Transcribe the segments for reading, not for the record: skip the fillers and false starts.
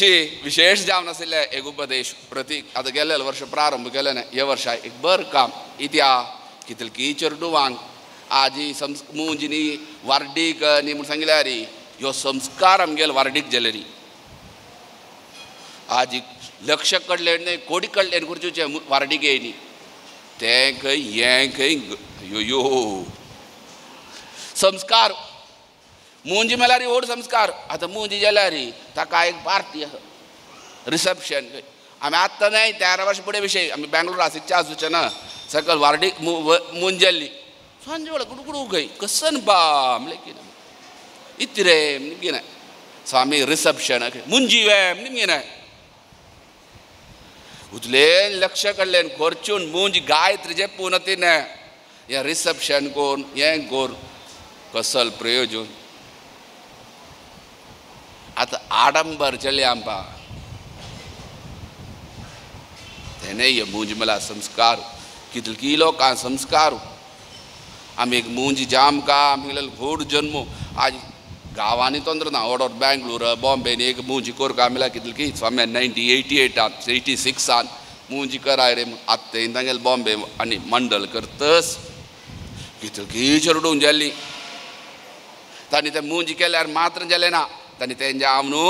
तशी विशेष जावन आशिल्लें एक उपदेश प्रतीक आतां गेल्ले वर्ष प्रारंभ केलें न्ही हे वर्सा एक बरें काम इत्या कितलकी चेरडुवांक आजी मुंज न्ही वार्डीक न्ही म्हूण सांगिल्यार ह्यो संस्कार आमगेले वार्डीक जाले न्ही. आजी लक्ष कडले न्ही कोडी कडले करचें वार्डीक येयनी तें खंय हें खंय यो यो संस्कार मुंजी म्हळ्यार व्हड संस्कार. आतां मुंजी जाल्यार ताका एक पार्टी आसा रिसेप्शन आमी आत्तां न्हय 13 वर्सां फुडें विशय आमी बेंगलोर आशिल्ले आसूचे ना सकल वार्डीक मुंज जाल्ली सांजे वेळार गुडगुडू खंय कसन बा म्हणलें कितें इतरे कितें स्वामी रिसेप्शन मुंजी वे कितें उतले लक्ष कडल्यान खर्चून मुंज गायत्री जेपून तिणें हें रिसेप्शन कोण हें कोण कसल प्रयोजन. आतां आडंबर चले आमकां तें हे मुंज म्हळ्यार संस्कार कितली लोकां संस्कार. आमी एक मुंज जामका आमी व्हड जन्म आज गांवांनी तंत्र ना व्हड बेंगलोर बॉम्बे एक मुंजी कोरका म्हळ्यार कितली स्वामी 1988 86 मुंजी कराय रे आत्तें तांगेले बॉम्बे आनी मंडल करतस कितली चेरडून जाल्ली. तांणी तें मुंजी केल्यार मात्र जालें ना तांणी तेंचे हांव न्हू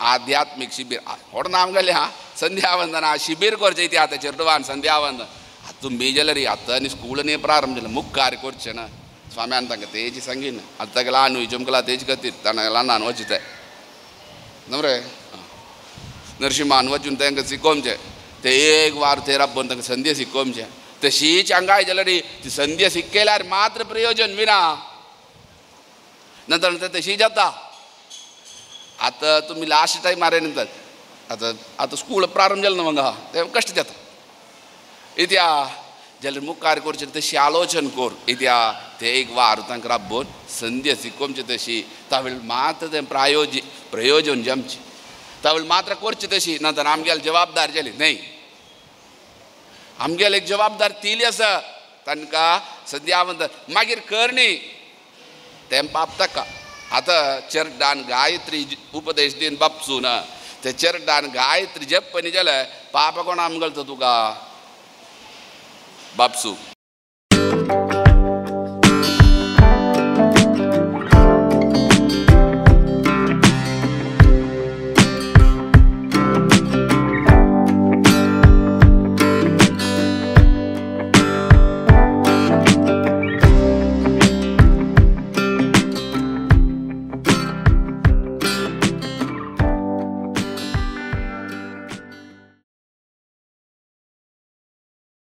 आध्यात्मीक शिबीर व्हड नाम गेलें हा संध्यावंदन शिबीर करचें ती आतां चेरडुवान संध्यावंदन. आतां तुमी जाल्यार आतां आनी स्कूल न्ही प्रारंभ जालें मुखार करचें ना स्वाम्यान तांकां तेजी सांगीन आतां ताका ल्हान चमकला तेज खातीर ताणें ल्हान वचूं ते नमरे नरशिंहान वचून तांकां शिकोवचें ते एक वार ते राबोवन तांकां संध्या शिकोवचें तशीच हांगाय जाल्यार ती संध्या शिकयल्यार मात्र प्रयोजन विना नंतर नंतर तशी जाता. आतां तुमी लास्ट टायम मारे नंतर आतां आतां स्कूल प्रारंभ जालें न्हू हांगा तें कश्ट जाता इत्या जाल्यार मुखार करचें तशी आलोचन कर इत्या ते एक वार तांकां राबोवन संध्या शिकोवचें तशी तावेळ मात्र तें प्रयोजन जमचें तावेळ मात्र करचें तशी नंतर आमगेले जबाबदार जाली न्हय आमगेले एक जबाबदार तिली आसा तांकां संध्या वंदन मागीर करणी तें पाप ताका. आतां चेरडान गायत्री उपदेश दिन बापसू ना ते चेरडान गायत्री जप न्ही जाल्यार पाप कोण आमगलता तुका बापसू